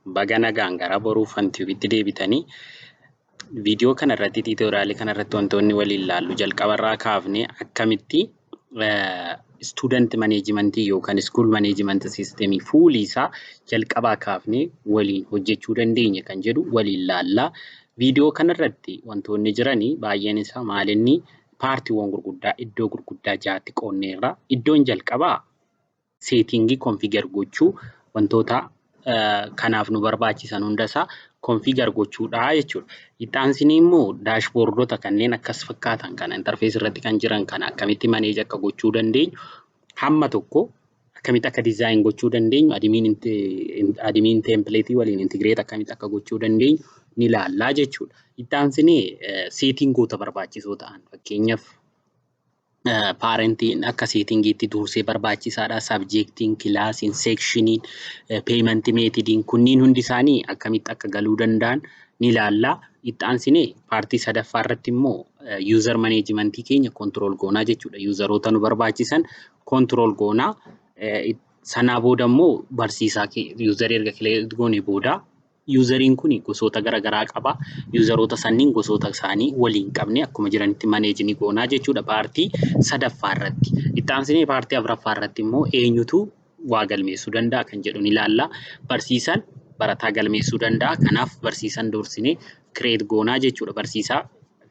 Baga nagaan gara Boruu Fun Tube'tti deebitanii viidiyoo kanarratti tutorialii kanarratti wantoonni waliin laallu jalqabarraa kaafnee akkamitti student managementii yookaan school management systemii fuulii isaa jalqabaa kaafnee waliin hojjechuu dandeenya kan jedhu waliin laallaa. Viidiyoo kanarratti wantoonni jiranii baay'een isaa maalinni partiiwwan gurguddaa iddoo gurguddaa ja'atti qoonneerra. Iddoon jalqabaa settingii configure gochuu wantoota kanaaf nu barbaachisan hundasaa configure gochuudha jechuudha. Itti aansinee immoo dashboardota kanneen akkas fakkaatan kana interface irratti kan jiran kana akkamitti manage akka gochuu dandeenyu hamma tokko akkamitti akka design gochuu dandeenyu admin templateii waliin integrate akkamitti akka gochuu dandeenyu ni ilaallaa jechuudha. Itti aansinee settingoota barbaachisoo ta'an fakkeenyaaf parentiin akka settingiitti dursee barbaachisaadha. Subjectiin, classiin, sectioniin, paymentii methodiin kunniin hundi isaanii akkamitti akka galuu danda'an ni ilaallaa. Itti aansinee partii sadaffaa irratti immoo user managementii keenya control goonaa jechuudha. Useroota nu barbaachisan control goonaa. Sanaa booda immoo barsiisaa userii erga create goone booda useriin kun gosoota garaagaraa qaba. Useroota sanniin gosoota isaanii waliin qabnee akkuma jiranitti manage ni goonaa jechuudha partii sadaffaa irratti. Itti aansinee partii afuraffaa irratti immoo eenyutu waa galmeessuu danda'a kan jedhu ni ilaalla. Barsiisaan barataa galmeessuu danda'a. Kanaaf barsiisaan dursinee create goonaa jechuudha. Barsiisaa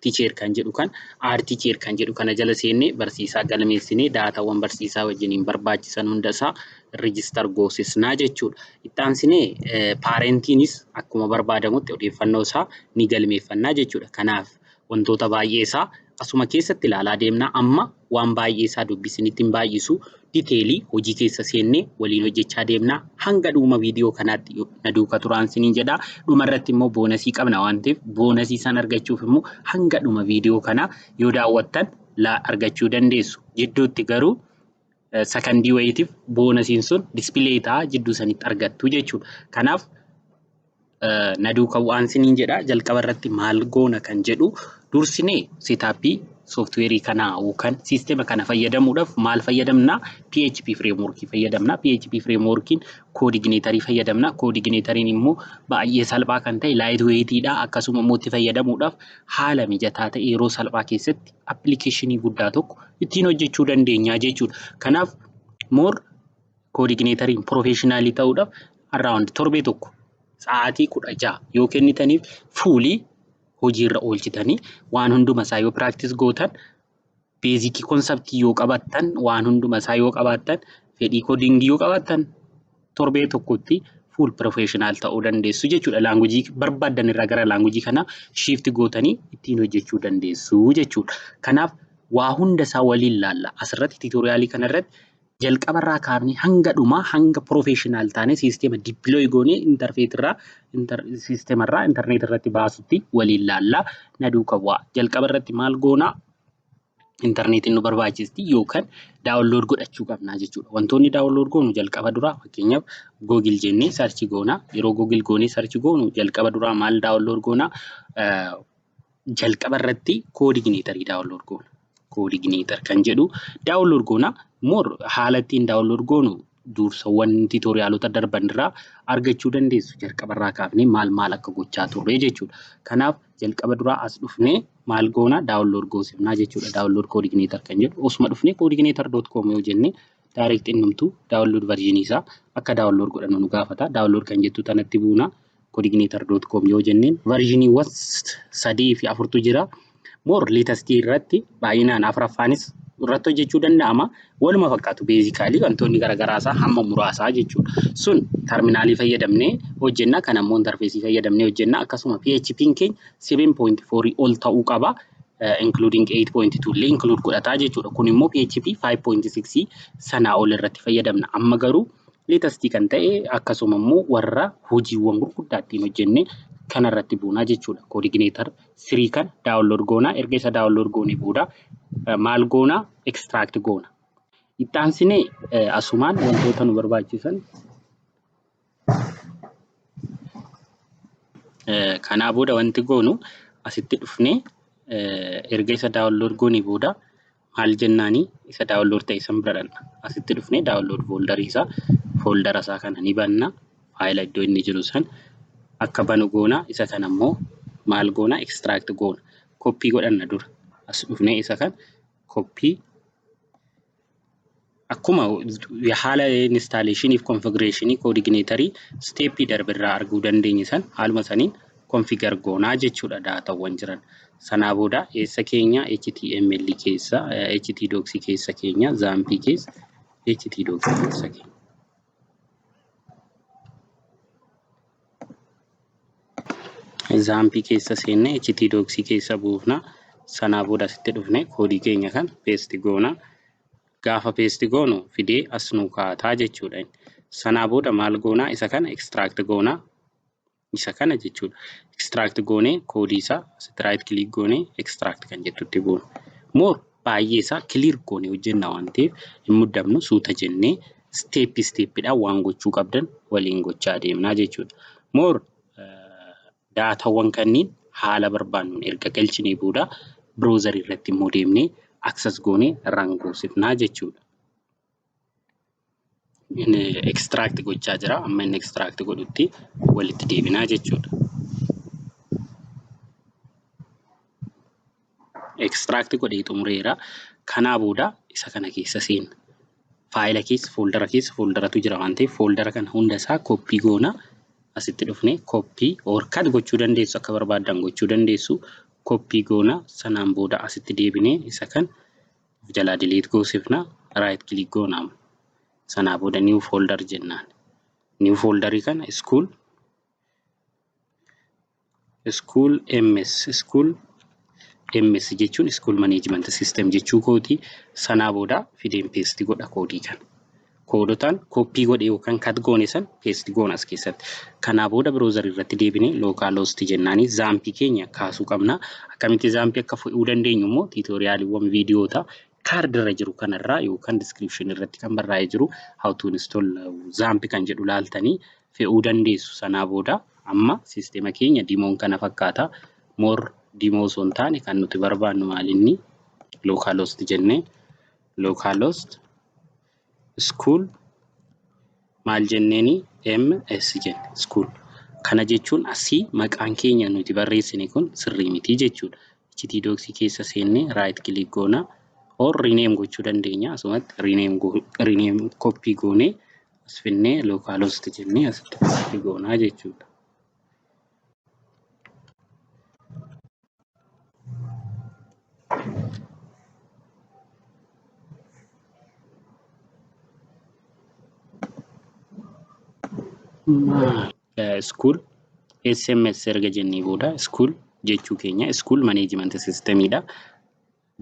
teacher kan jedhu kan add teacher kan jedhu kana jala seennee barsiisaa galmeessinee datawwan barsiisaa wajjiniin barbaachisan hundasaa register goosisnaa jechuudha. Itti aansinee parentiinis akkuma barbaadamutti odeeffannoo isaa ni galmeeffannaa jechuudha. Kanaaf wantoota baay'ee isaa asuma keessatti ilaalaa deemnaa. Amma waan baay'ee isaa dubbisinitti hin baay'isu. Detailii hojii keessa seennee waliin hojjechaa deemnaa. Hanga dhuma viidiyoo kanaatti na duukaa turaan isiniin jedhaa. Dhuma irratti immoo bonusii qabna waan ta'eef bonusii sana argachuuf immoo hanga dhuma viidiyoo kanaa yoo daawwattan argachuu dandeessu. Jidduutti garuu sakandii wayiitiif bonusiin sun display ta'a jidduu sanitti argattu jechuudha. Kanaaf na duukaa bu'aan isiniin jedhaa. Jalqaba irratti maal goona kan jedhu dursinee setupii softwareii kanaa yookaan systema kana fayyadamuudhaaf maal fayyadamnaa? PHP frameworkii fayyadamna. PHP frameworkiin CodeIgniterii fayyadamna. CodeIgniteriin immoo baay'ee salphaa kan ta'e lightweightiidha. Akkasuma immoo itti fayyadamuudhaaf haala mijataa ta'e yeroo salphaa keessatti applicationii guddaa tokko ittiin hojjechuu dandeenya jechuudha. Kanaaf more CodeIgniteriin professionalii ta'uudhaaf around torbee tokko sa'aatii 16 yoo kennitaniif fullii hojiirra oolchitanii waan hunduma isaa yoo practice gootan, basicii conceptii yoo qabaattan, waan hunduma isaa yoo qabaattan, fedhii codingii yoo qabaattan, torbee tokkotti full professional ta'uu dandeessu jechuudha. Languageii barbaaddan irraa gara languageii kanaa shift gootanii ittiin hojjechuu dandeessu jechuudha. Kanaaf waa hunda isaa waliin laalla. Asirratti tutorialii kanarratti jalqabarraa kaafnee hanga dhumaa hanga professional taanee systema deploy goonee interfacerraa systemarraa intarneet irratti baasutti waliin laallaa, na duukaa bu'aa. Jalqaba irratti maal goonaa? Intarneetiin nu barbaachisti yookaan download godhachuu qabnaa jechuudha. Wantoonni download goonu jalqaba duraa fakkeenyaaf Google jennee search goonaa. Yeroo Google goonee search goonu jalqaba duraa maal download goonaa? Jalqaba irratti CodeIgniterii download goona. CodeIgniter kan jedhu download goonaa. More haala ittiin download goonu dursawwan tutorialota darban irraa argachuu dandeessu. Jalqabarraa kaafnee maal maal akka gochaa turre jechuudha. Kanaaf jalqaba duraa as dhufnee maal goonaa? Download goosifnaa jechuudha. Download CodeIgniter kan jedhu osuma dhufnee codeigniter.com yoo jenne direct innumtuu download versionii isaa akka download godhannu nu gaafata. Download kan jettu tanatti buuna. codeigniter.com yoo jenneen versioniiwwan sadii fi afurtu jira. More latestii irratti baay'inaan afuraffaanis irratti hojjechuu danda'ama. Waluma fakkaatu basically wantoonni garaagaraa isaa hamma muraasaa jechuudha. Sun terminalii fayyadamnee hojjenna. Kan ammoo interfaceii fayyadamnee hojjenna. Akkasuma PHP'n keenya 7.4 ol ta'uu qaba. Including 8.2 illee include godhataa jechuudha. Kun immoo PHP 5.6 sanaa ol irratti fayyadamna. Amma garuu latestii kan ta'e akkasuma immoo warra hojiiwwan gurguddaa ittiin hojjenne kanarratti buunaa jechuudha. CodeIgniter 3 kan download goonaa. Erga isa download goonee booda maal goonaa? Extract goona. Itti aansinee asumaan wantoota nu barbaachisan kanaa booda wanti goonu asitti dhufnee erga isa download goonee booda maal jennaanii isa download ta'e san bira dhaqna. Asitti dhufnee download folderii isaa foldera isaa kana ni banna. Faayila iddoo inni jiru san akka banu goona. Isa kana immoo maal goona? Extract goona. Koppii godhanna dura. As dhufnee isa kan koppii akkuma haala installation fi configuration coordinator steeppii darbe irraa arguu dandeenye san haaluma saniin configure goonaa jechuudha daatawwan jiran. Sanaa booda eessa keenya HTML keessa htdocs keessa keenya XAMPP keessa htdocs keessa keenya. XAMPP keessa seenne htdocs keessa buufna. Sanaa booda asitti dhufne koodii keenya kan paste goona. Gaafa paste goonu fidee as nuu kaa'ataa jechuudha. Sanaa booda maal goonaa? Isa kana extract goonaa. Isa kana jechuudha. Extract goonee koodii isaa asitti right click goonee extract kan jettutti buuna. More baay'ee isaa clear goonee hojjenna waan ta'eef hin muddamnu, suuta jennee step stepidhaan waan gochuu qabdan waliin gochaa deemnaa jechuudha. More daatawwan kanneen haala barbaannuun erga galchinee booda browser irratti immoo deemnee access goonee run goosifnaa jechuudha. Inni extract gochaa jira. Amma inni extract godhutti walitti deebinaa jechuudha. Extract godhee xumureera. Kanaa booda isa kana keessa seenna. Faayila keessa fooldara keessa fooldaratu jira waan ta'eef fooldara kana hunda isaa koppii goona. Asitti dhufnee koppii or cut gochuu dandeessu, akka barbaaddan gochuu dandeessu. Koppii goona. Sanaan booda asitti deebinee isa kan jalaa delete goosifna. Right click goona. Sanaa booda new folder jennaan. New folderii kana school MS, school MS jechuun school management system jechuu kooti. Sanaa booda fideen paste godha koodii kana. Koodotaan koppii godhe yookaan cut goone san paste goona as keessatti. Kanaa booda browser irratti deebinee localhost jennaanii XAMPP keenya kaasuu qabna. Akkamitti XAMPP akka fe'uu dandeenyu immoo tutorialiiwwan viidiyoota card irra jiru kanarraa yookaan description irratti kan barraa'ee jiru how to install XAMPP kan jedhu laaltanii fe'uu dandeessu. Sanaa booda amma siistema keenya demoon kana fakkaata. More demo osoo hin taane kan nuti barbaannu maalinni localhost jennee localhost school maal jenneeni MS jenne school. Kana jechuun asii maqaan keenya nuti barreessine kun sirrii miti jechuudha. htdocs keessa seennee right click goona or rename gochuu dandeenya. Asumatti rename copy goonee as finnee localhost jennee asitti copy goonaa jechuudha. School SMS erga jennee booda school jechuu keenya school management systemidha.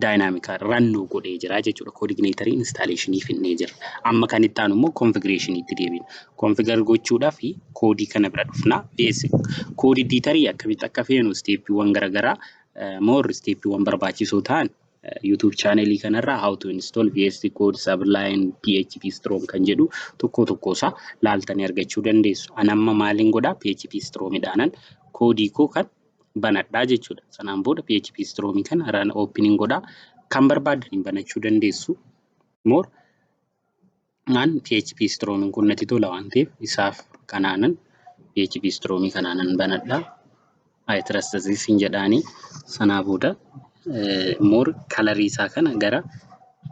Dynamic run nu godhee jira jechuudha. CodeIgniter installation finnee jira. Amma kan itti aanu immoo configuration itti deebina. Configure gochuudhaaf koodii kana bira dhufna. VS code editor akkamitti akka feenu steeppiiwwan garaagaraa, more steeppiiwwan barbaachisoo ta'an YouTube channelii kanarraa how to install VS Code, Sublime, PHP Storm kan jedhu tokko tokko isaa laaltanii argachuu dandeessu. Ani amma maaliin godhaa? PHP Stormidhaanan koodii koo kan banadhaa jechuudha. Sanaan booda PHP Storm kana run opening godhaa. Kan barbaadaniin banachuu dandeessu. More an PHP Storm kun natti tola waan ta'eef isaaf kanaanan PHP Storm kanaanan banadhaa. I trust this hin jedhaanii sanaa booda more colorii isaa kana gara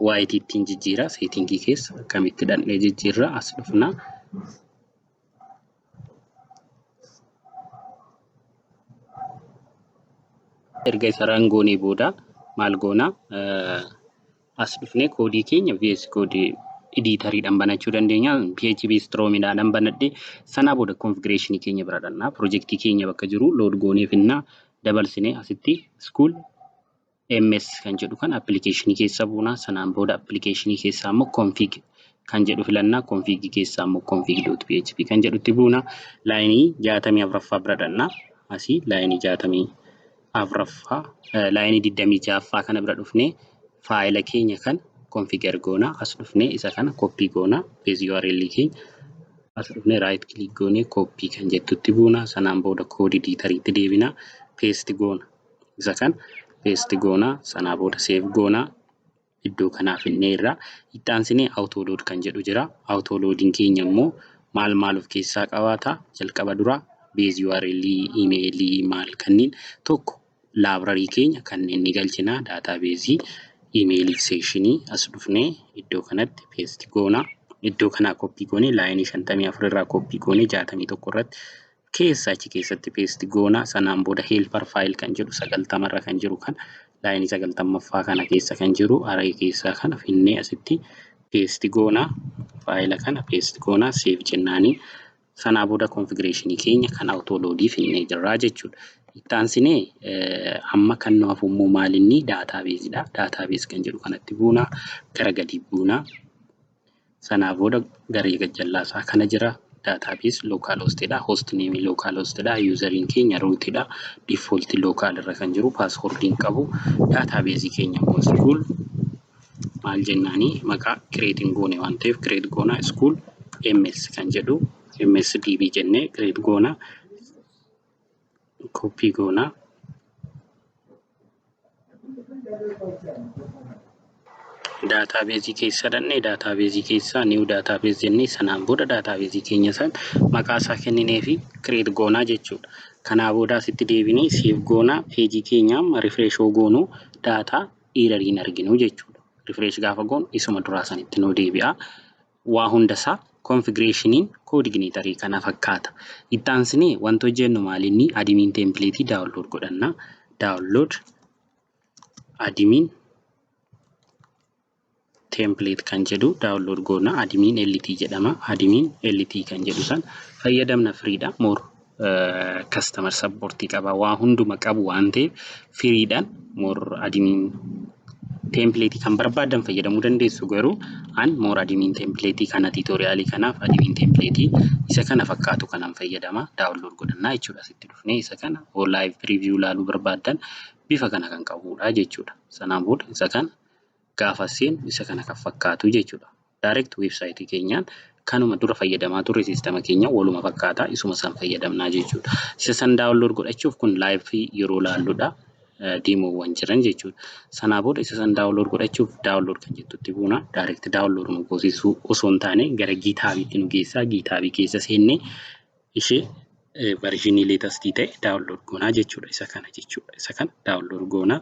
white ittiin jijjiira. Settingii keessa akkamitti dhandhee jijjiirra? As dhufna. Erga isa run goonee booda maal goona? As dhufnee koodii keenya VS Code editoriidhaan banachuu dandeenya. PHP Stormidhaan banadhee sanaa booda configuration keenya bira dhaqnaa. Pirojektii keenya bakka jiru load goonee finnaa dabarsinee asitti school MS kan jedhu kan application keessa buunaa. Sanaan booda application keessaa immoo config kan jedhu filannaa. Config keessaa immoo config.php kan jedhutti buuna. Lineii 64ffaa bira dhaqnaa. Asii lineii 64ffaa, lineii 26ffaa kana bira dhufnee faayila keenya kan configure goonaa. As dhufnee isa kana copy goonaa. Base URL keenya as dhufnee right click goonee copy kan jettutti buuna. Sanaan booda code editoriitti deebinaa. Paste goona. Isa kana paste goonaa. Sanaa booda save goonaa. Iddoo kanaa finnee irraa itti aansinee autoload kan jedhu jira. Autoloadiin keenya immoo Maal maal of keessaa qabaata? Jalqaba duraa base URL, emailii maal kanneen tokko library keenya kanneen ni galchina. Databaseii, emailii fi sectionii as dhufnee iddoo kanatti paste goona. Iddoo kanaa copy goonee lineii 54 irraa copy goonee 61 irratti keessa achi keessatti paste goona. Sanaan booda helper file kan jedhu 90rra kan jiru kana lineii 90ffaa kana keessa kan jiru array keessaa kana finnee asitti paste goona. Faayila kana paste goona, save jennaanii sanaa booda configurationii keenya kan autoloadii finnee jirraa jechuudha. Itti aansinee amma kan nu hafu immoo maalinni databaseiidha. Database kan jedhu kanatti buunaa, gara gadii buunaa. Sanaa booda garee gajjallaasaa kana jira. Database local hostidha. Host nameii local hostidha. Useriin keenya rootidha. Defaultii local irra kan jiru, passwordiin qabu. Databaseii keenya immoo school maal jennaanii, maqaa createiin goone waan ta'eef create goona, school ms kan jedhu msdb jennee create goona. Copy goona. Databaseii keessa dhaqnee databaseii keessaa new database jennee sanaan booda databaseii keenya san maqaa isaa kenninee fi create goonaa jechuudha. Kanaa booda asitti deebinee save goonaa, pageii keenya amma refresh yoo goonuu data errorii hin arginu jechuudha. Refresh gaafa goonu isuma duraa sanitti nuu deebi'a. Waa hundasaa configurationiin CodeIgniterii kana fakkaata. Itti aansinee wanti hojjennu maalinni admin templateii download godhanna. Download admin template kan jedhu download goona. Admin LT jedhama. Admin LT kan jedhu san fayyadamna, freedha. More customer supportii qaba. Waa hunduma qabu waan ta'eef freedhaan more admin templateii kan barbaadan fayyadamuu dandeessu, garuu an more admin templateii kana tutorialii kanaaf admin templateii isa kana fakkaatu kanan fayyadama. Download godhannaa jechuudha. Asitti dhufnee isa kana oo live preview ilaaluu barbaaddan bifa kana kan qabudha jechuudha. Sanaan booda isa kana gaafa seenu isa kana kan fakkaatu jechuudha. Direct websiteii keenyaan kanuma dura fayyadamaa turre, systema keenya waluma fakkaataa, isuma san fayyadamnaa jechuudha. Isa san download godhachuuf kun live yeroo laalludha. Demoowwan jiran jechuudha. Sanaa booda isa san download godhachuuf download kan jettutti buuna. Direct download nu goosisuu osoo hin taane gara GitHubiitti nu geessaa. GitHubii keessa seennee ishee versionii latestii ta'e download goonaa jechuudha. Isa kana jechuudha. Isa kana download goonaa.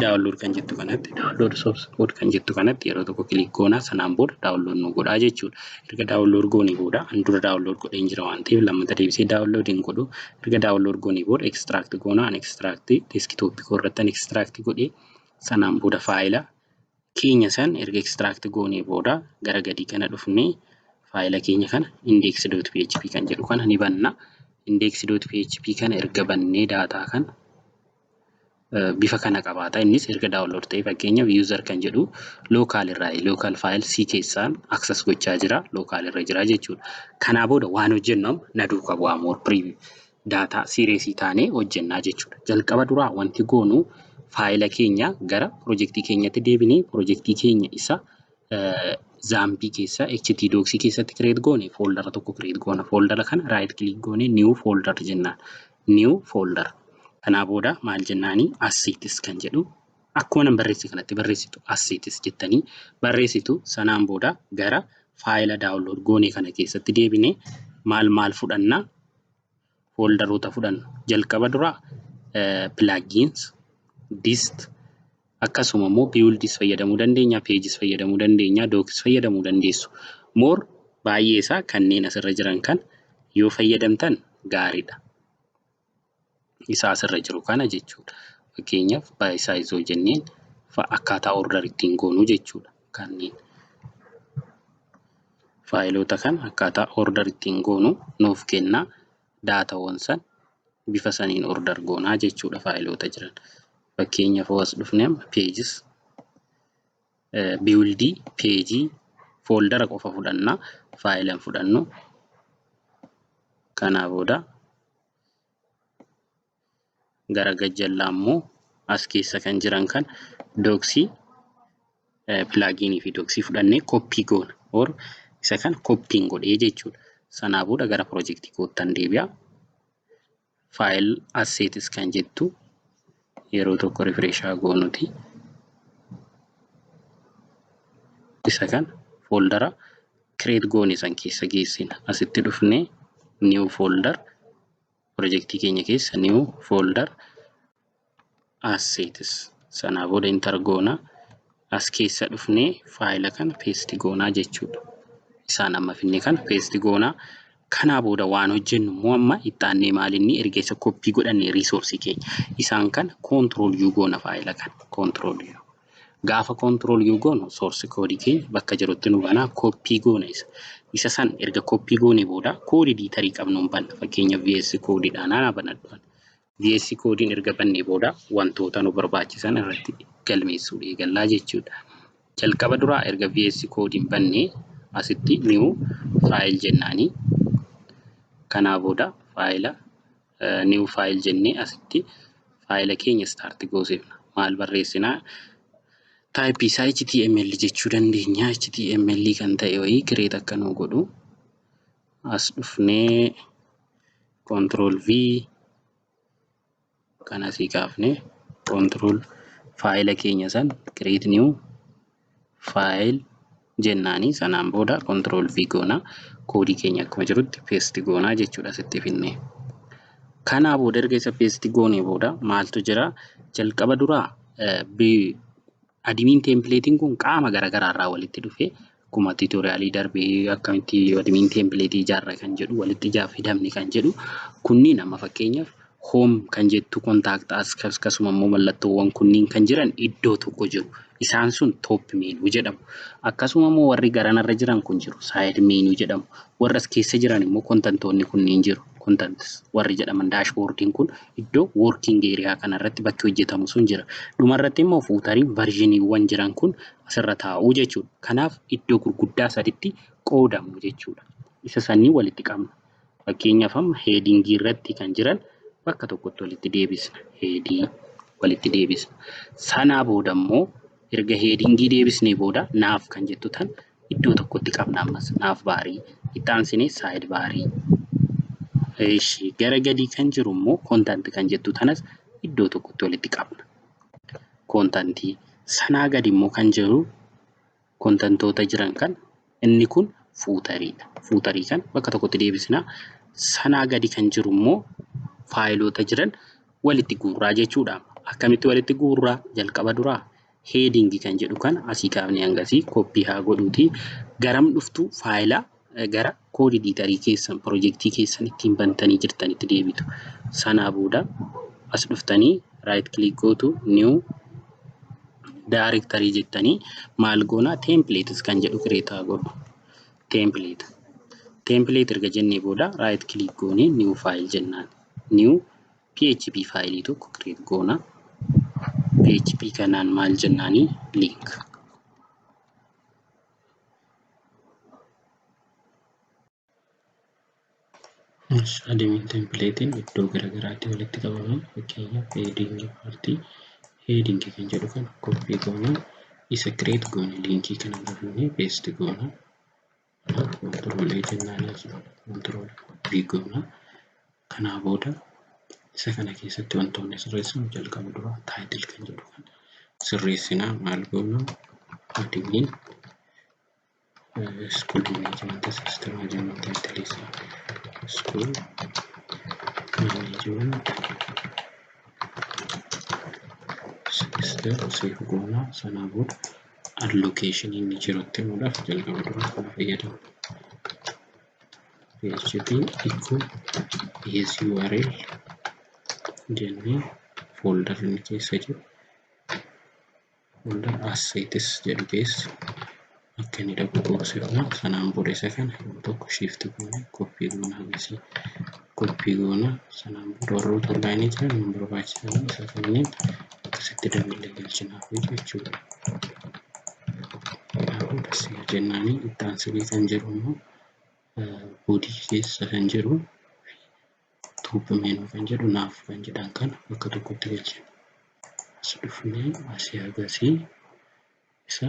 Download kan jettu kanatti, download source code kan jettu kanatti yeroo tokko click goonaa, sanaan booda download nu godhaa jechuudha. Erga download goonee booda, an dura download godheen jira waan ta'eef lammata deebisee download hin godhu. Erga download goonee booda extract goonaa. An extract desktopii koo irratti an extract godhee sanaan booda faayila keenya san erga extract goonee booda gara gadii kana dhufnee faayila keenya kana index.php kan jedhu kana ni banna. Index.php kana erga bannee data kana bifa kana qabaata. Innis erga download ta'e, fakkeenyaaf user kan jedhu local irraa local file C keessaan access gochaa jira, local irra jira jechuudha. Kanaa booda waan hojjennu amma na duukaa bu'aa, more preview data seriousii taanee hojjennaa jechuudha. Jalqaba duraa wanti goonu faayila keenya gara projectii keenyatti deebinee projectii keenya isa XAMPPii keessa htdocsii keessatti create goone foldera tokko create goona. Foldera kana right click goone new folder jennaan. New folder. Kanaa booda maal jennaanii, assets kan jedhu akkuma nan barreesse kanatti barreessitu, assets jettanii barreessitu. Sanaan booda gara faayila download goone kana keessatti deebinee maal maal fudhannaa, folderoota fudhanna. Jalqaba duraa plugins, dist, akkasuma immoo buildis fayyadamuu dandeenya, pages fayyadamuu dandeenya, docs fayyadamuu dandeessu. More baay'ee isaa kanneen asirra jiran kan yoo fayyadamtan gaariidha. Isa asirra jiru kana jechuudha. Fakkeenyaaf by size yoo jenneen akkaataa order ittiin goonuu jechuudha. Kanneen faayiloota kana akkaataa order ittiin goonu nuuf kenna. Datawwan san bifa saniin order goonaa jechuudha faayiloota jiran. Fakkeenyaaf as dhufnee amma pages, buildii, pageii foldera qofa fudhannaa, faayila hin fudhannu. Kanaa booda gara gajjallaa immoo as keessa kan jiran kan docsii, pluginii fi docsii fudhannee copy goona. Or isa kana copyn godhee jechuudha. Sanaa booda gara projectii koottan deebi'a. File assets kan jettu yeroo tokko refresh haa goonuti. Isa kana foldera Create goone san keessa geessina. Asitti dhufnee new folder projectii keenya keessa new folder assets sanaa booda enter goona. As keessa dhufnee faayila kana paste goonaa jechuudha. Isaan amma finne kana paste goonaa. Kanaa booda waan hojjennu immoo amma itti aannee maalinni erga isa copy godhannee resource keenya isaan kana control U goona faayila kana control U. Gaafa control U goonu source code keenya bakka jirutti nu banaa copy goona isa. Isa san erga copy goone booda code editorii qabnuun banna. Fakkeenyaaf VS code dhaan haa banadhu. VS codeiin erga bannee booda wantoota nu barbaachisan irratti galmeessuu eegallaa jechuudha. Jalqaba duraa erga VS codeiin bannee asitti new file jennaanii kanaa booda faayila new file jennee asitti faayila keenya start goosifna. Maal barreessinaa? Type isaa HTML jechuu dandeenya. HTML kan ta'e wayii create akka nu godhu as dhufnee control V kan asii kaafne control faayila keenya san create new file jennaanii sanaan booda control V goona. Koodii keenya akkuma jirutti paste goonaa jechuudha asitti finnee. Kanaa booda erga isa paste goonee booda maaltu jira? Jalqaba duraa admin templateiin kun qaama garaagaraa irraa walitti dhufee akkuma tutorialii darbee akkamitti admin templateii ijaarra kan jedhu walitti fidamne kan jedhu kunniin amma fakkeenyaaf home kan jettu contact us akkasuma immoo mallattoowwan kunniin kan jiran iddoo tokko jiru. Isaan sun top menu jedhamu. Akkasuma immoo warri garanarra jiran kun jiru side menu jedhamu. Warra as keessa jiran immoo contentoonni kunniin jiru. Contents warri jedhaman dashboardiin kun iddoo working area kanarratti bakki hojjetamu sun jira. Dhumarratti immoo footeriin versioniiwwan jiran kun asirra taa'uu jechuudha. Kanaaf iddoo gurguddaa saditti qoodamu jechuudha. Isa sanii walitti qabna. Fakkeenyaaf amma headingii irratti kan jiran bakka tokkotti walitti deebisna. Headii walitti deebisna. Sanaa booda immoo erga headingii deebisnee booda nav kan jettu tan iddoo tokkotti qabna ammas nav barii itti aansinee side barii. Eeshi gara gadii kan jiru immoo content kan jettu tanas iddoo tokkotti walitti qabna. Contentii sanaa gadi immoo kan jiru contentoota jiran kan inni kun footeriidha. Footerii kan bakka tokkotti deebisna. Sanaa gadi kan jiru immoo faayiloota jiran walitti guurraa jechuudha. Akkamitti walitti guurraa? Jalqaba duraa headingii kan jedhu kana asii kaafnee hangasii copy haa godhuutii garam dhuftu faayila gara code editorii keessan projectii keessan ittiin bantanii jirtanitti deebitu. Sanaa booda as dhuftanii right click gootu new directory jettanii maal goonaa templates kan jedhu create haa godhu. Template. Template erga jennee booda right click goonee new file jennaan. New PHP faayilii tokko create goona. PHP kanaan maal jennaanii link. Admin templateiin iddoo garaagaraatti walitti qabaman fakkeenyaaf headingii partii headingii kan jedhu kana copy goona isa create goone linkii kana dhufnee paste goona. Control A jennaan control V goona. Kanaa booda isa kana keessatti wantoonni sirreessinu jalqaba dura title kan jedhu kana sirreessinaa maal goona admin school management system jennu title isaa school management system save goona sanaa booda allocation inni jirutti himuudhaaf jalqaba dura kana fayyadamna. PHP echo base URL jennee folder inni keessa jiru folder assets jedhu keessa akka inni dhaqu goosifna. Sanaan booda isa kana yeroo tokko shift goone copy goona hangasii copy goona. Sanaan booda warroota onlineii jiran nu barbaachisan isa kanneen akkasitti daballee galchinaaf jechuudha. Kanaa booda save jennaanii itti aansinee kan jiru immoo body keessa kan jiru top menu kan jedhu nav kan jedhan kana bakka tokkotti galchina. As dhufnee asii hagasii isa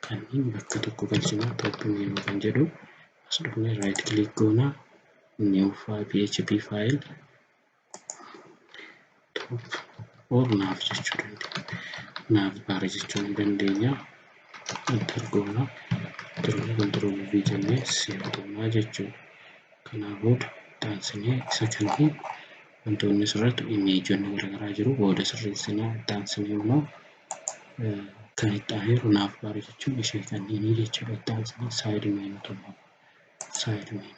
kanneen bakka tokko galchina top menu kan jedhu as dhufnee right click goona new file php file top or nav jechuu dandeenya. Nav bar jechuu ni dandeenya. Enter goona. Control V jennee save goonaa jechuudha. Kanaa booda itti isa kanneen wantoonni asirratti imageonni garaagaraa jiru booda sirreessinaa. Itti aansinee immoo kan itti aaneeru nav bar jechuun ishee kanneenii jechuudha. Itti aansinee side menu tokko side menu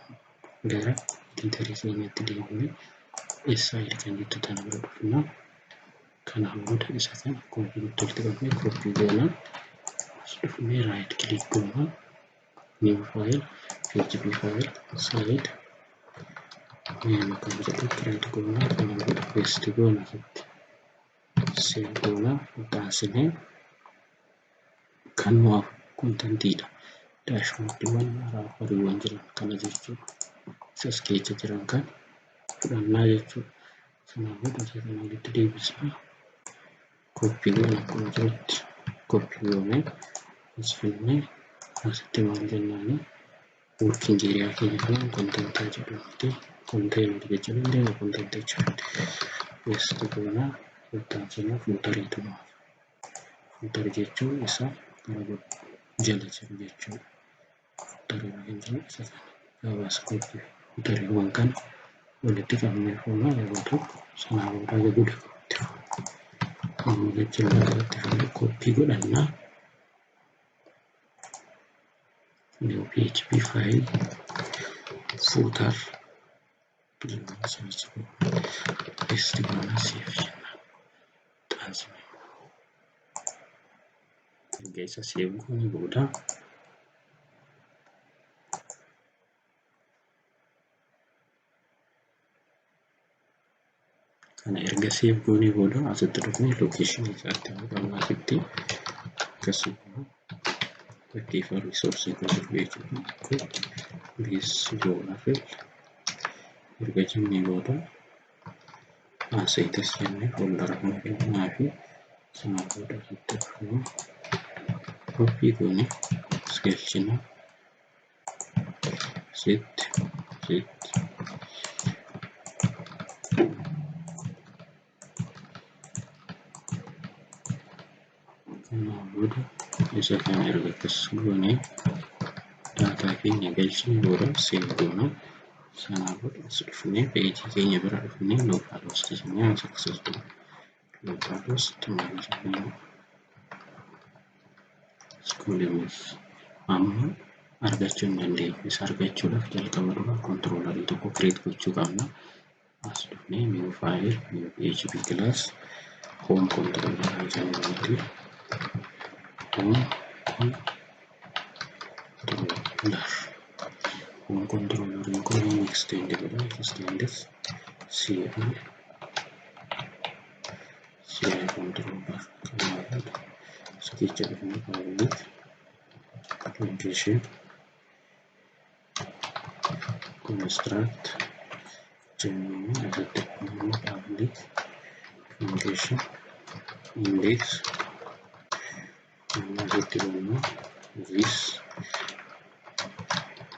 gara editorii keenyatti deebinee side kan jettu tana bira dhufna. Kanaa booda isa kana akkuma jirutti walitti qabnee copy goonaa. As dhufnee right click goonaa. New file, PHP file, side menu kan jedhu create goonaa. Kana booda paste goona asitti. Save goonaa. Itti aansinee kan nu hafu contentiidha. Dashboardiiwwan horiiwwan jiran kana jechuudha. Isas keessa jiran kan fudhannaa jechuudha. Sanaa booda isa kana walitti deebisnaa. Copy goona akkuma jirutti copy goonee as finnee asitti maal jennaani working area keenya kanaan contentaa jedhamti. Container jechuu dandeenya, content jechuu dandeenya. Paste goonaa. Itti aansinee footeriitu nu hafa. Footer jechuun isa gara jala jiru jechuudha. Footerii kan jiru isa kana. JavaScript footeriiwwan kana walitti qabnee fuunaa yeroo tokko sanaa booda haga guddaa amma gajjallaa irratti fuunee copy godhannaa. New PHP file footer search paste goonaa save jenna. Xaansinee erga isa save goonee booda kana erga save goonee booda asitti dhufnee location isaatti qabna asitti akkasuma fakkeef resource kun jiru jechuudha. Base URL erga jennee booda assets jennee folder kana kennaa fi sanaa booda asitti dhufnee copy goonee as galchina. Asitti asitti kanaa booda isa kana erga akkas goonee daataa keenya galchine booda save goona. Sanaa booda as dhufnee peejii keenya bira dhufnee localhost jennee as access goona. Localhost maal jennee school amma argachuu hin dandeenyu. Isa argachuudhaaf jalqaba dura controllerii tokko create gochuu qabna. As dhufnee new file, new PHP class, home controller jennuuti. Home controller. Home controlleriin kun inni extend godha. Extends CI CI controller kanaa booda as keessa dhufnee public function construct jennee asitti immoo public function index asitti immoo this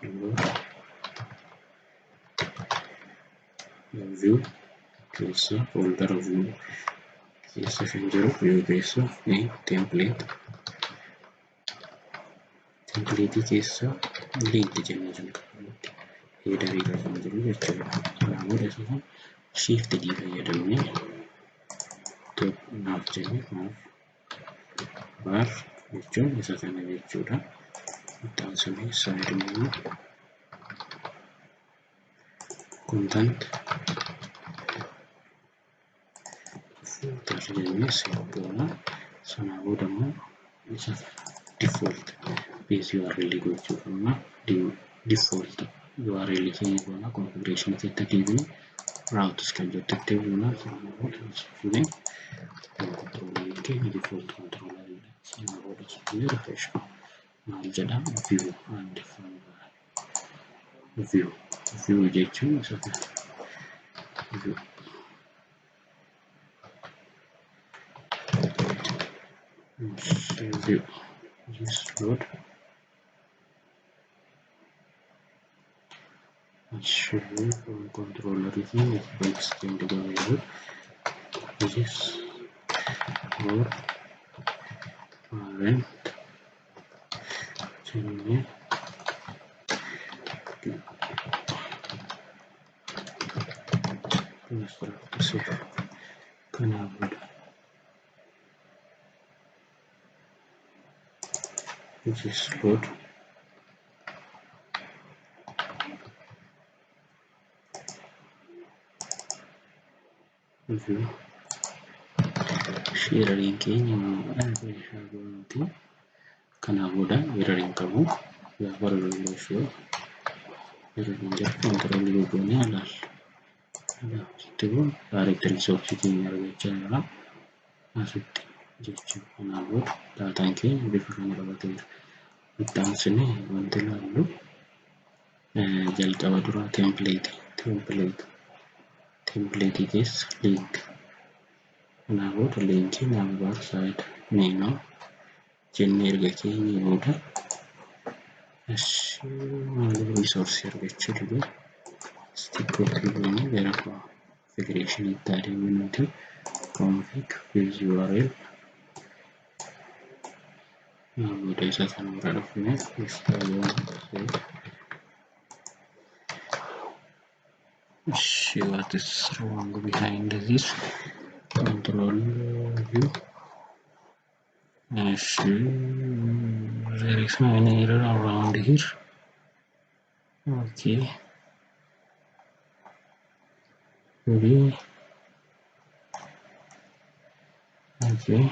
dot view keessa folder view keessa kan jiru view keessa template template keessa link jennee jalqabatti headerii irra kan jiru jechuudha. Kanaa booda isa kan shift D fayyadamnee top nav jennee nav bar jechuun isa kana jechuudha. Itti aansinee side menu content footer jennee save goona. Sanaa booda immoo isa default base URL gochuu qabna. Default URL keenya goona configuration keessa deebine routes kan jettutti goona. Sanaa booda fuunee controller keenya default controller sanaa booda fuunee refresh maal jedha view undefined view view jechuun isa kana view view this load should controller keenya extend goonee this or parent Jennee construct save. Kanaa booda which is load view erroriin keenya goonuti. Kanaa booda erroriin qabu gaafa reload erroriin jiru control goonee ilaalla. Asitti kun directory source keenya argachaa jira. Asitti jechuudha. Kanaa booda daataan keenya bifa kana qabateera. Itti aansinee wanti ilaallu jalqaba duraa template template keessa link. Kanaa booda linkii navbar side menu jennee erga keenya booda maaliif resource argachuu dide stick copy goonee gara configuration itti adeemnuti config with url booda isa kana bira dhufnee install save. What is wrong behind this? Control view. There is no any error around here. Okay. B. Okay.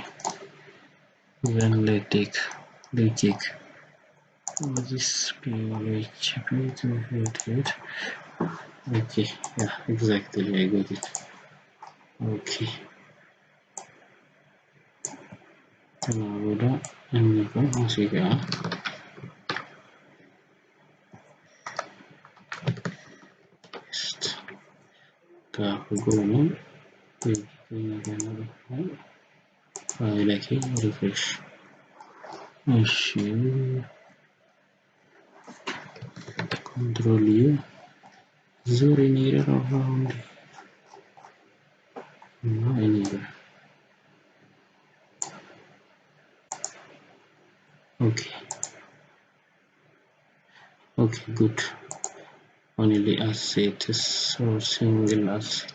Then let's take the check. This PHP 288. Okay, yeah, exactly, I got it. Okay. Kanaa booda inni kun asii ga'a. Gaafa goonu keenya kana dhufnee faayila keenya refresh. Ishee control U. Is there any error around? No any error. Okay. Okay, good. Only assets or single asset.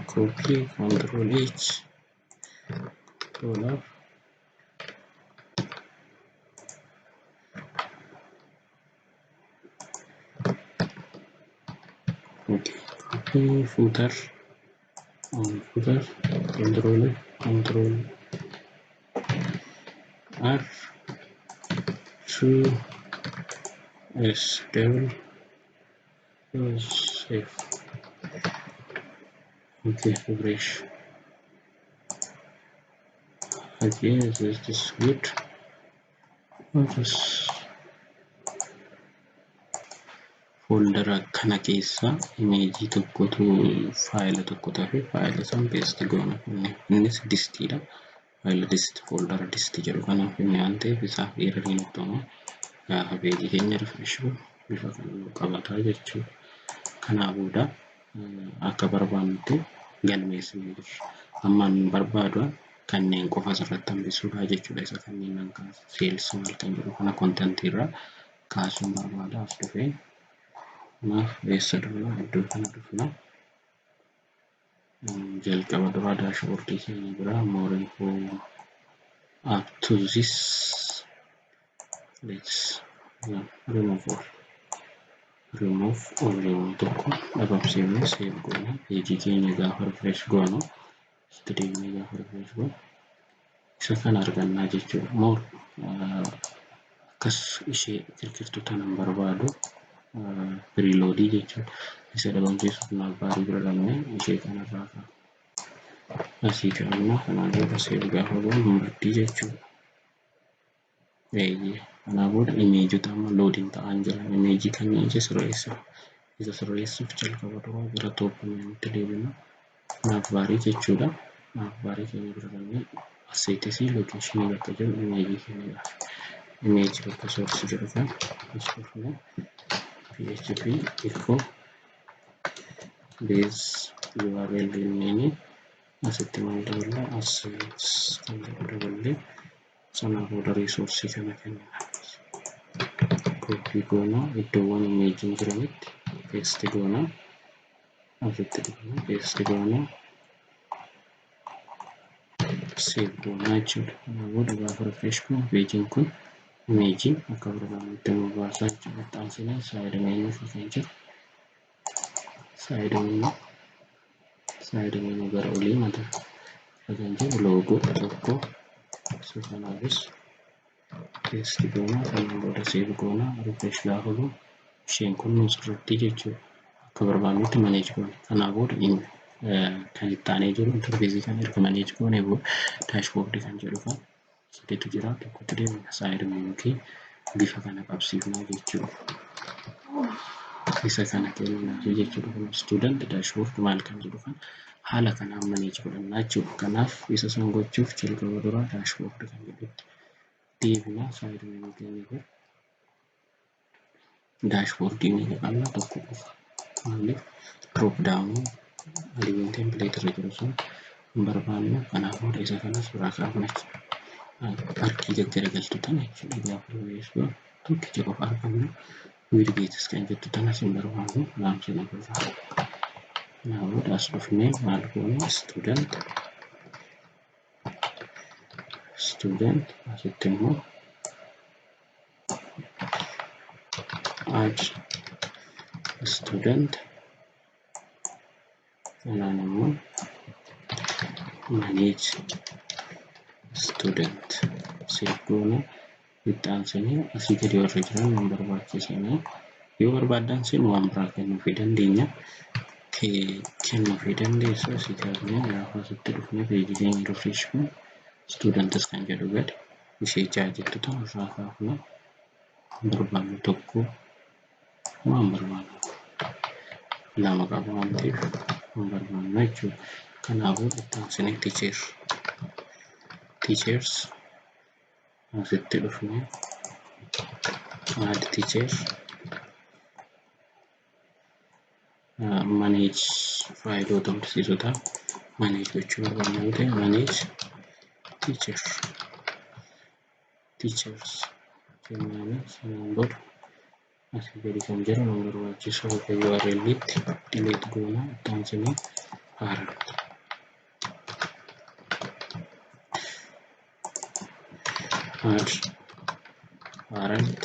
Copy, Control H, Control R. Okay, copy footer on footer, Control F, Control R, 2 S double save. Okay, refresh. Okay, this is good. What is folder kana keessa image tokkotu faayila tokko tafe faayila san paste goona. Innis distiidha. Faayila dist folder dist jedhu kanaaf inni waan ta'eef isaaf error nutti uuma. Gaafa peejii keenya refresh goonu bifa kana nu qabataa jechuudha. Kanaa booda akka barbaannutti galmeessinee jirra. Amma nu barbaadu kanneen qofa asirratti hambisuudha jechuudha. Isa kanneen nan kaasa sales maal kan jedhu kana content irraa kaasuun barbaada as dhufee. Kanaaf eessa dhufna? Iddoo kana dhufna. Jalqaba duraa dashboardii keenya biraa more info up to this. Let's remove all. Remove all yeroo tokko dhabamsiifnee save goona. Peejii keenya gaafa refresh goonu itti deemnee gaafa refresh goonu isa kana argannaa jechuudha. More akkas ishee kirkirtuu tanan barbaadu preloadii jechuudha. Isa dhabamsiisuuf navbarii bira dhaqnee ishee kanarraa ka'a. Asii kaa'annaa kanaan booda save gaafa goonu hin baddii jechuudha. Eeyyee kanaa booda imeejota amma loadiin ta'aa jiran imeejii kanneen isa sirreessa. Isa sirreessuuf jalqaba duraa gara top menuutti deebina. Navbarii jechuudha. Navbarii keenya bira dhaqnee asseetisii locationii bakka jiru imeejii keenya imeejii bakka source jedhu kan as dhufnee PHP echo base URL jenneeni asitti maal daballa assets kan jedhu daballee Sanaa booda resource kana kennina. Copy goonaa, iddoowwan imageiin jiranitti paste goonaa, asitti dhufna, paste goonaa, save goonaa jechuudha. Kanaa booda gaafa refresh goonu pageiin kun imageiin akka barbaannutti nu baasaa jechuudha. Itti aansinee side menu kan jiru side menu, side menu gara olii mata kan jiru logo tokko, isa kanaafis paste goonaa, sanaan booda save goonaa, refresh gaafa goonu isheen kun nu sirratti jechuudha. Akka barbaannutti manage goona. Kanaa booda kan itti aanee jiru interface kan erga manage goonee booda dashboard kan jedhu kan sadiitu jira. Tokkotti deemna, side menu kee bifa kana qabsiifnaa jechuudha. Isa kana kenninaafi jechuudha. Kun student dashboard maal kan jedhu kan haala kanaan manage godhannaa jechuudha. Kanaaf isa san gochuuf jalqaba duraa dashboard kan jedhutti deebinaa. Side menu keenya bira dashboardii meeqa qabna? Tokko qofa. Maaliif? Drop down admin template irra jiru sun hin barbaannu. Kanaaf booda isa kanas biraa kaafna jechuudha. Harki gaggaragaltu tana jechuudha. Gaafa refresh goonu tokkicha qofa arganna. Widgets kan jettu tanas hin barbaannu, laamsina irraa. Kanaaf booda as dhufnee maal goona? Student asitti immoo add student, kanaan immoo manage student, save goona. Itti aansinee asii gadi warra jiran nu barbaachisanii, yoo barbaaddan sin waan biraa kennuufii dandeenya. Kennuufii dandeessu. Asii kaafnee gaafa asitti dhufnee pageii keenya refresh goonu students kan jedhu gadi ishee ja'a jettu tan irraa kaafna. Barbaannu tokko, waan barbaannu lama qaba waan ta'eef hin barbaannu jechuudha. Kanaafuu itti aansinee teacher, teachers asitti dhufnee add teacher, manage faayiloota barsiisotaa manage gochuu barbaanna yoo ta'e, manage teacher, teachers jennaani. Sanaan booda asii gadi kan jiru nu barbaachisu bakka URL tti delete goona. Itti aansinee parent, add parent,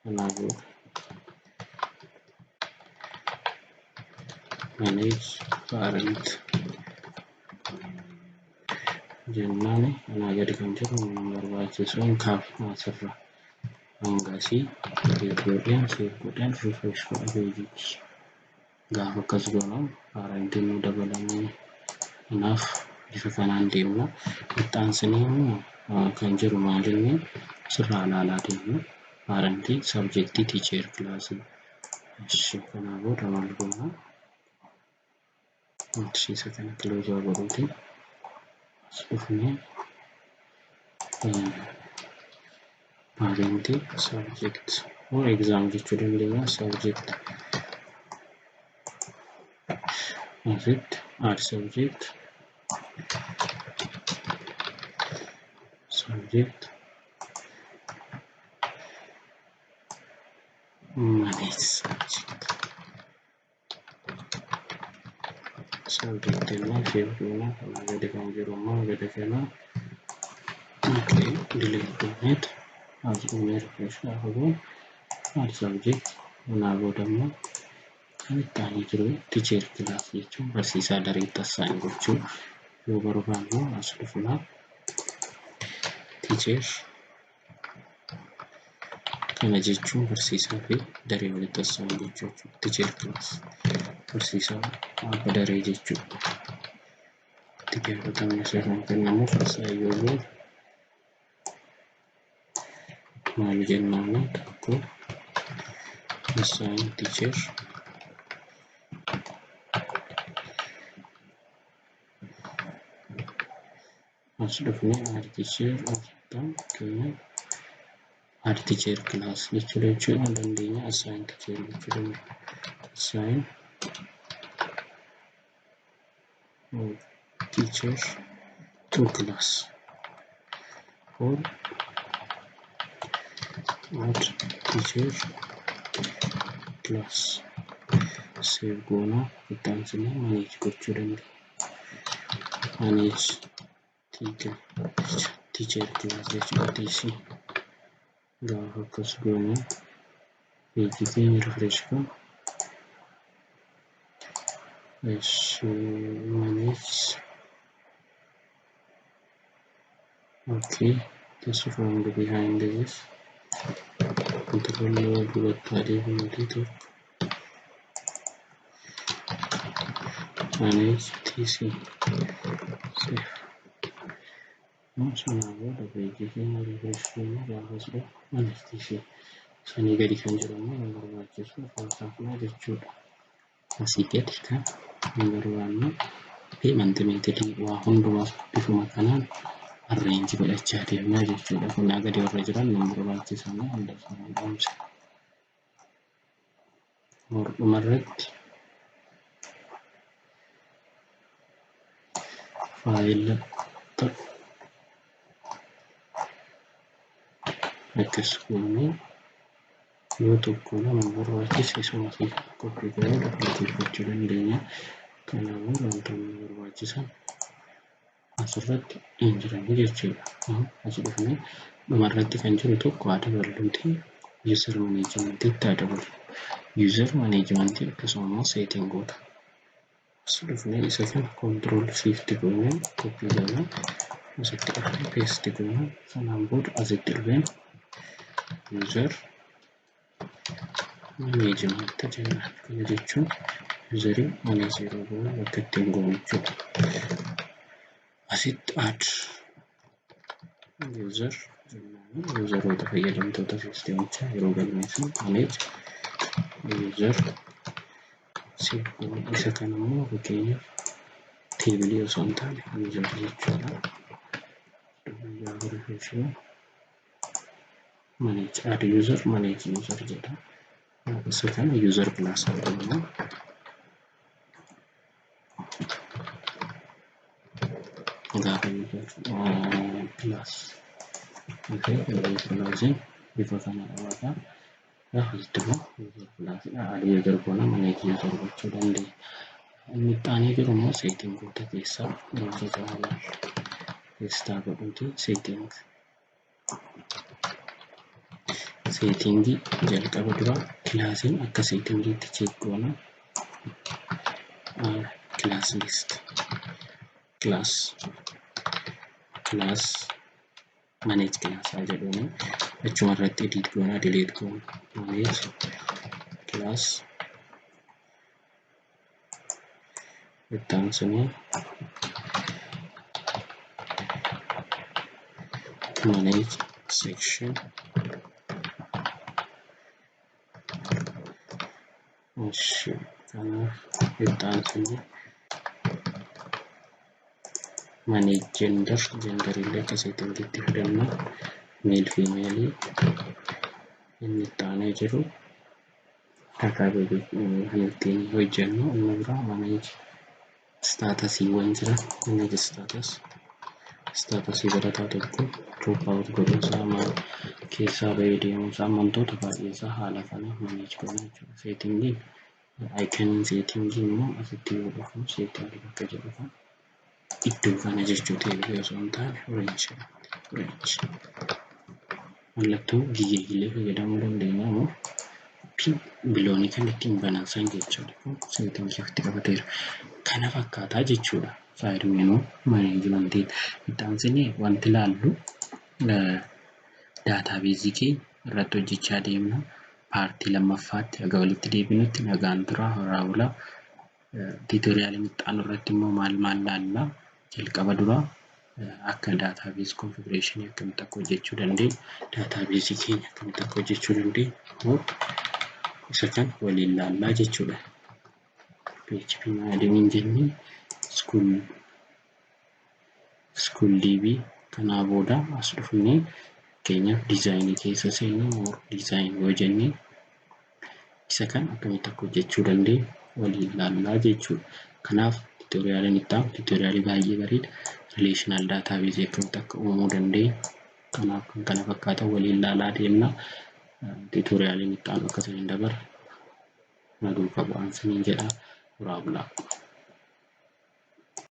kanaa booda manage parent jennaani. Kanaa gadi kan jiru nu barbaachisu hin kaafna asirra hanga asii delete godheen save godheen refresh godha pageichi. Gaafa akkas goonu parentiin nu dabalamee. Kanaaf bifa kanaan deemna. Itti aansinee immoo kan jiru maalinni sirraa ilaalaa deemna. Parentii, subjectii, teacher, classii. Ishi kanaa booda maal goona? Isa kana close godhuuti as dhufnee parentii subject or exam jechuu dandeenya. Subject asitti add subject, subject, manage subject, subject jennaan save goona. Kanaa gadi kan jiru immoo gadi kana okay delete gooneet as dhufnee refresh gaafa goonu add subject. Kanaa booda immoo kan itti aanee jiru teacher class jechuun barsiisaa dareetti assign gochuu yoo barbaannu as dhufnaa. Teacher kana jechuun barsiisaa fi daree walitti assign gochuu jechuudha. Teacher class barsiisaa abbaa daree jechuudha. Itti gaafatamni isaa kan kennamuuf assign yoo goonu maal jennaani? Tokko assign teacher, as dhufnee add teacher, asitti keenya add teacher class jechuu dandeenya, assign teacher jechuu dandeenya, assign teacher To class or add teacher class save goonaa. Itti aansinee manage gochuu dandeenya. Manage teacher class jechuudha. TC gaafa akkas goone peejii keenya refresh goona. Manage, okay, this wrong behind this control duubatti adeemuuti tokko manage tc save. Sanaa booda peejii keenya refresh goona. Gaafas dhufu manage tc sanii gadi kan jiru immoo nu barbaachisu irraa jechuudha. Asii gadi kan nu barbaannu payment method waa hundumaa bifuma kanaan arrange godhachaa deemnaa jechuudha. Kanaa gadi warra jiran nu barbaachisan hunda isaanii dhoomsa. Dhumarratti faayila ta'u akkas goonee yoo tokko lama barbaachise isuma copy goonee duplicate gochuu dandeenya. Kanaafuu wantoonni barbaachisan asirratti hin jirani jechuudha. As dhufnee dhumarratti kan jiru tokko haa daballuuti user managementiitti haa daballu. User managementii akkasuma immoo settingoota. As dhufnee isa kana control shift goonee copy goonee asitti dhufnee paste goonee sanaan booda asitti dhufeen user management jenna. Kana jechuun userii manage yeroo goonu bakka ittiin goonu jechuudha. Asitti add user jennaan useroota fayyadamtoota siistemichaa yeroo galmeessan manage user save goona. Isa kana immoo fakkeenyaaf teebilii osoo hin taane user jechuudha. Gaafa refresh manage add user manage user jedha. Isa kana user class jedhama. Gaafa user class okay, user classiin bifa kana qabaata. Gaafa asitti immoo user class add user goona manage user gochuu dandeenya. Inni itti aanee jiru immoo settingoota keessaa wantoota ilaallu. Paste godhuuti setting. Settingii jalqaba dura kilaasiin akka settingiitti check goona. Class list class class manage class haa jedhuuni achuma irratti edit goona delete goona manage class itti aansinee manage section. Ishi kanaaf itti aansinee manage gender, gender illee akka settingiitti fidanna, male female. Inni itti aanee jiru database kan ittiin hojjennu inni biraa manage statusiiwwan jiran, manage status, statusii barataa tokko drop out godhuu isaa, maal keessaa bahee deemuu isaa, wantoota baay'ee isaa haala kanaan manage goona jechuudha. Settingiin iconiin settingii immoo asitti yoo dhufnu setting bakka jedhu kan iddoo kana jechuu teebilii osoo hin taane orange orange mallattoo gigeegilee fayyadamuu dandeenya immoo biloonii kan ittiin banan san jechuudha. Kun settingii ofitti qabateera. Kana fakkaataa jechuudha. Side menu managementiin. Itti aansinee wanti ilaallu databasii keenya irratti hojjechaa deemna. Partii lammaffaatti haga walitti deebinutti nagaan turaa, horaa bulaa. Tutorialiin itti aanu irratti immoo maal maal laallaa? Jalqaba duraa akka database configurationii akkamitti akka hojjechuu dandeenya, databasii keenya akkamitti akka hojjechuu dandeenya, isa kan waliin laallaa jechuudha. PHP admin jennee school DB kanaa booda as dhufnee fakkeenyaaf designii keessa seennee more design yoo jennee isa kan akkamitti akka hojjechuu dandeenya waliin laallaa jechuudha. Kanaaf Tutorialiin itti aanu tutorialii baay'ee bareeda. Relational databaseii akkamitti akka uumuu dandeenya. Kanaaf kan kana fakkaatan waliin ilaalaa deemna. Tutorialiin itti aanu akka isin hin dabarre na duukaa bu'aan isiniin jedha. Horaa bulaa.